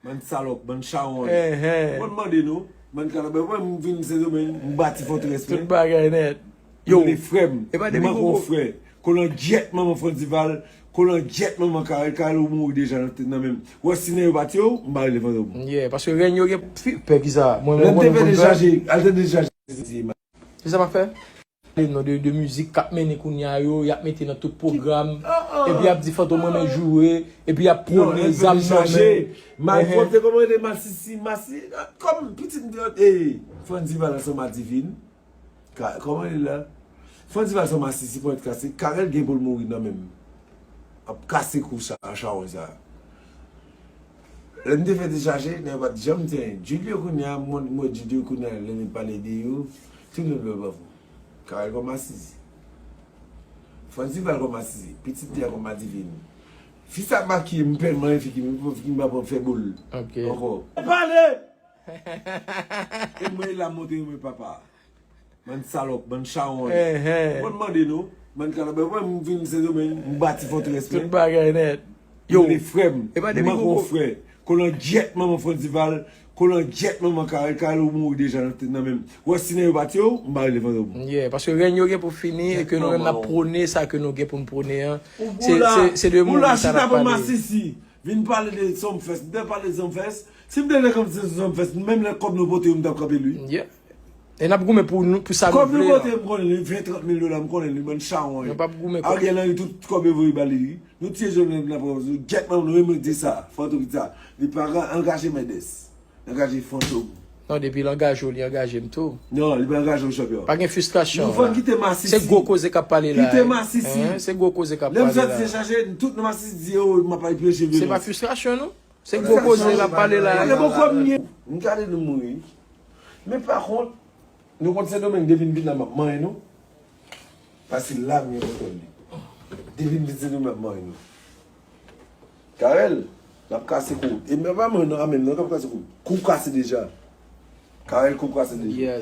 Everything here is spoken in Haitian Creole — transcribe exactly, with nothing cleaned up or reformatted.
Bann salòp, bann chawony. Mwen mande nou, bann kalabè, mwen m vin Sendomeng, m bati fòtrès mwen. Tout bagay nèt. Yo, rele frè m, e pa depi m manke yon frè. Kolon dyèt manman Franzival, kolon dyèt manman Karel, Karel ou mouri deja nan, nan men m. Wè si nèg yo pa tiye w, m pa rele fantom. Yeah, paske rèn yo gen fi-, pè ki sa. Mwen menm mwen konn fè dechaje, al te dechaje. Se sa m ap fè. Pale non de, de mizik k ap mennen kounye a yo, y ap mete nan tout pwogram. Epi y ap di fantom renmen joure, epi y ap pwone zam nan men. Malpwòpte, kòman rele masisi, masi, kòm pitit, eh, Franzival ansanm a Divine. Ka-, kòman li la? Franzival se yon masisi ponyèt kase. Karel gen pou l mouri nan men m. Ap kase kou sa, chawony sa. Lè m te fè dechaje, nèg yo pa t janm di anyen. Julio kounye a, mwen, mwen Julio kounye a, lè m pale de yo, tout moun vle pa fou. Karel kòm masisi. Franzival kòm masisi. Pitit li a kòm adivin. Fi sa makiye, m tèlman renmen fi ki, fi ki m pa pran fè boul. Ok. Ankò. Pale! E mwen la monte yo, mwen papa. Bann salòp, bann chawony. Mwen mande nou, bann kalabè, mwen m vin Sendomeng, m bati fòtrès mwen. Tout bagay nèt. Yo, rele frè m, e pa depi m manke yon frè. Kolon dyèt manman Franzival, kolon dyèt manman Karel, Karel ou mouri deja nan, nan men m. Wè si nèg yo pa tiye w, m pa rele fantom. Yeah, paske rèn yo gen pou fini e ke nou menm n ap pwone sa ke nou gen pou n pwone an. Se, se, se de mouri sa n ap pale. Masisi, vin pale de Sumfest, m te pale de Sumfest. Si m te nan kanpe Sumfest, menm lè kòb nou pote yo, m t ap kanpe l wi. Yeah. E n ap goumen pou nou, pou sa nou vle a. Kòb nou pote, m konnen li, ven, trant mil dola, m konnen li, bann chawony. Nou p ap goumen kont. Ariel Henry, tout kòb yo voye ba li, wi. Nou tiye Jovenel, n ap pran, nou dyèt manman, nou renmen di sa, fantom ki sa. Li pa angaje Mendes. Li angaje fantom. Non, depi l angaje w, li angaje m tou. Non, li pa angaje w, chanpyon. Pa gen fristrasyon la. Nou fò kite masisi. Se gwo koze k ap pale la. Kite masisi. Se gwo koze k ap pale la. Lè m sòti dechaje, tout nan masisi di, oh, m ap al preche vyolans. Se pa fristrasyon, non. Se gwo koze l ap pale la. Gade bon kòb m gen. M gade nou mouri. Men pa kont, nou konn Sendomeng depi n vin la m ap manyen nou. Paske la m gen kontwòl li. Depi n vin Sendomeng m ap manyen nou. Karel, n ap kase kou. E men pa mwen non, a menm non k ap kase kou. Kou kase deja. Karel kou kase deja.